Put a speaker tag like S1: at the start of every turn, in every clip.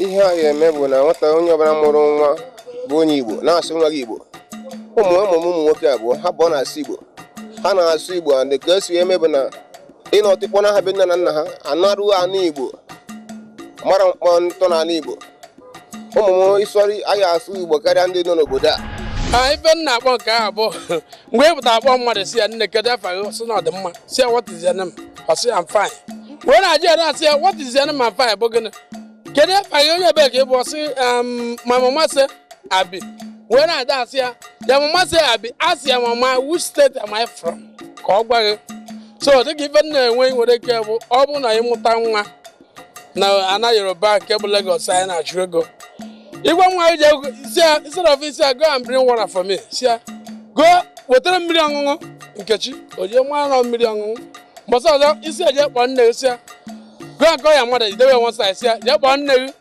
S1: Ihe a ga-eme bụ na nwata, onye ọbụla mụrụ nwa bụ onye Igbo, na-asụ nwa gị Igbo. Ụmụ ụmụ m, ụmụ nwoke abụọ, ha bụ na-asụ Igbo, ha na-asụ Igbo. And ka esi eme bụ na ịnọ ọtịkpọ na ha be nne na nna ha anaruo anụ Igbo, mara mkpọ ntọ n'ala Igbo. Ụmụ m ịsọrị anyị asụ Igbo karịa ndị nọ n'obodo a.
S2: A ife m na-akpọ nke ahụ bụ mgbe ị pụtara akpọ mmadụ, si ya, "Nne, kedu afa gị?" Sị na ọ dị mma. Si ya, "What is your name?" Ọ sị, "I'm fine." Wee na-ajụ ya, na-asị ya, "What is your name?" "I'm fine" bụ gịnị? Kedu afa gị? Onye ebee ka ị bụ? Ọ sị, "My mama say abi." Wee na-ada asị ya, "Ya mama say abi." Asị ya, "Mama, which state am I from?" Ka ọ gwa gị. So dịka ife m na-enwe nwere ike bụ, ọ bụrụ na ịmụta nwa na ana Yoruba nke bụ Lagos, anyị na-achụ ego ịgwa nwa gị, jee si ya, instead of isi ya, "Go and bring water for me," si ya, "Go wetara mmiri ọṅụṅụ." Nkechi o jee nwa nọ mmiri ọṅụṅụ. Mbọsị ọzọ, isi eje kpọọ nne gị, si ya, "Go and call your mother." Idewe one side, si ya, "Jee kpọọ nne gị."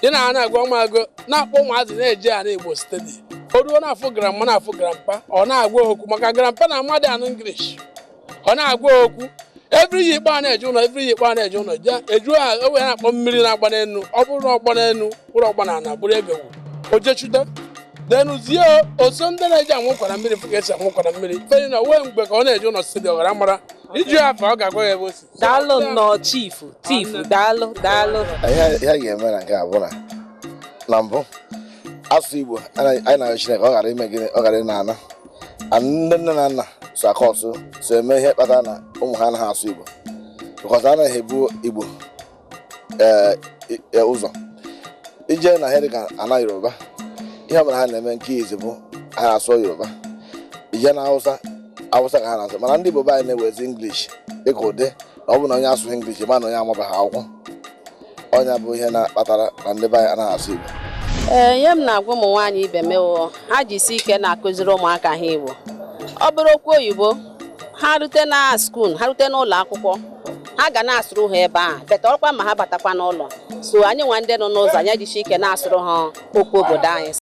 S2: Ị na na-agwa ụmụ agụ na-akpọ ụmụazị na-eje ana Igbo steady. O ruo na-afụ grandma, na-afụ grandpa, ọ na-agwa okwu, maka grandpa na amadị anụ English. Ọ na-agwa okwu every year. Ikpe a na-eje ụlọ every year, ikpe a na-eje ụlọ je eju a o wee na-akpọ mmiri na-agba n'elu. Ọ bụrụ na ọgbọ n'elu bụrụ ọgba na ana bụrụ ego o jechute denu zie oso ndị na-eji anwụkwara mmiri, fụ ka esi anwụkwara mmiri fenyi na wee mgbe ka ọ na-eje ụlọ steady, ọ ghara mara iju ya afọ, ọ ga-agwa ya ebe o si.
S3: Daalụ nnọọ, chief, chief, daalụ, daalụ.
S4: Ihe a ga-eme na nke a bụ na mbụ, asụsụ Igbo anyị na-arịọ Chineke ọ ghara ime gịnị, ọ ghara ị na-ana. And ndị nne na nna so aka ọsụ so eme ihe kpatara na ụmụ ha anaghị asụ Igbo, because anaghị ebu Igbo ee ụzọ ije na ihe dịka ana Yoruba. Ihe ọbụla ha na-eme, nke izi bụ ha na-asụ Yoruba. Ije na Hausa, Hausa ka ha na-asụ. Mana ndị Igbo be anyị na-ewezi English dịka ụdị na ọ bụ na onye asụghị English ma na onye amabeghị akwụkwọ. Ọnya bụ ihe na-akpatara na ndị be anyị anaghị asụ Igbo.
S5: Ee, ihe m na-agwa ụmụ nwaanyị ibe m wụ ha jisi ike na-akụziri ụmụaka ha Igbo. Ọ bụrụ okwu oyibo, ha rute na school, ha rute n'ụlọ akwụkwọ, ha ga na-asụrụ ha ebe ahụ beta ọkwa ma ha batakwa n'ụlọ. So anyị nwa ndị nọ n'ụzọ, anyị jisi ike na-asụrụ ha okwu obodo anyị.